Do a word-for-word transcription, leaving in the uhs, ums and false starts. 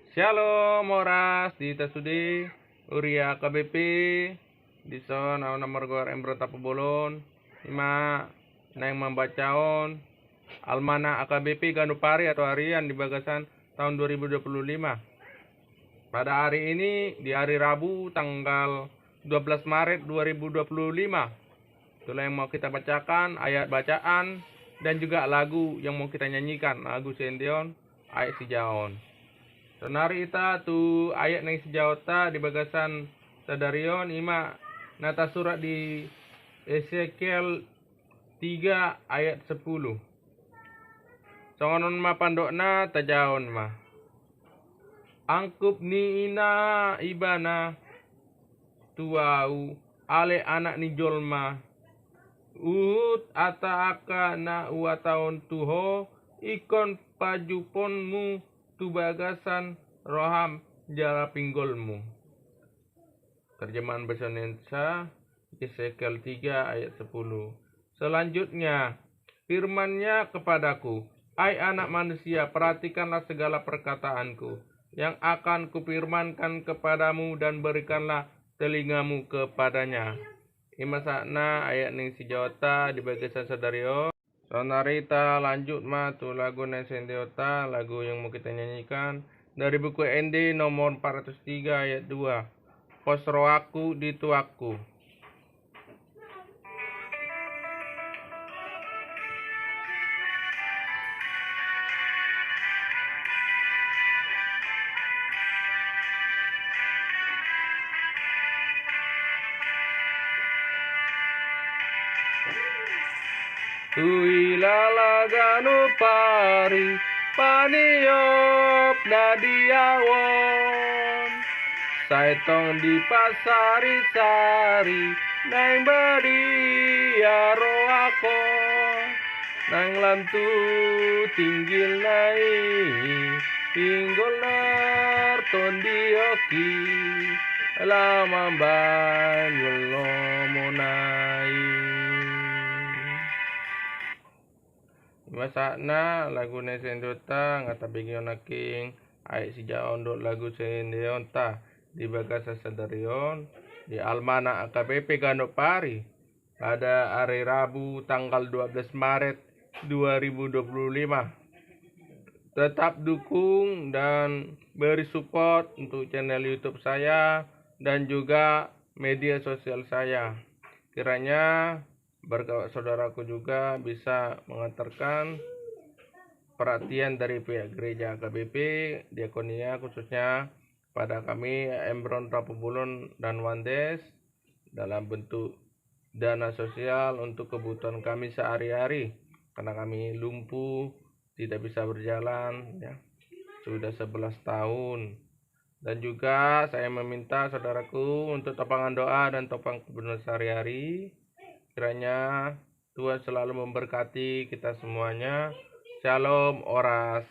Shalom, horas di hita sude, huria H K B P. Dison au na margoar Embron Tampubolon, ima naeng mambacahon almanak H K B P ganup ari atau harian di bagasan tahun dua ribu dua puluh lima. Pada hari ini, di hari Rabu, tanggal dua belas Maret dua ribu dua puluh lima, itulah yang mau kita bacakan, ayat bacaan, dan juga lagu yang mau kita nyanyikan, lagu sian ende on, Aek Sijaon. Saonari hita tu ayat naeng sijaonta di bagasan sadari on, ima na tarsurat di Esekiel tiga ayat sepuluh. Songon on ma pandokna, tajaon ma. Angkup ni ina ibana tu ahu, ale anak ni jolma, huhut hata angka na huhatahon tu ho ingkon pajuponmu tu bagasan roham jala pinggolmu. Terjemahan bahasa Indonesia, Ezekiel tiga ayat sepuluh. Selanjutnya, firman-Nya kepadaku, "Hai anak manusia, perhatikanlah segala perkataanku yang akan kufirmankan kepadamu dan berikanlah telingamu kepadanya." Ima sahatna ayat naeng sijaonta di bagasan sadari on. Saonari hita lanjut ma tu lagu naeng sian ende onta, lagu yang mau kita nyanyikan dari buku Ende nomor empat ratus tiga ayat dua. Pos rohangku di tuanku. Huilala ganup ari paniop na di ahu on, sai tong dipasarisari naeng badia rohangku. Naeng lam tu tinggilna i pinggol na tondioki, laho mambahen jolmamuna i. Ima sahatna lagu naeng sian ende onta, nga tabege on nangkin Aek Sijaon dohot lagu sian ende onta di bagasan sadari on di almanak H K B P ganup ari pada hari Rabu tanggal dua belas Maret dua ribu dua puluh lima. Tetap dukung dan beri support untuk channel YouTube saya dan juga media sosial saya. Kiranya berkat saudaraku juga bisa mengantarkan perhatian dari pihak gereja H K B P, diakonia khususnya, pada kami Embron Tampubolon dan Wandes dalam bentuk dana sosial untuk kebutuhan kami sehari-hari, karena kami lumpuh, tidak bisa berjalan, ya, sudah sebelas tahun. Dan juga saya meminta saudaraku untuk topangan doa dan topang kebutuhan sehari-hari. Kiranya Tuhan selalu memberkati kita semuanya. Shalom, horas.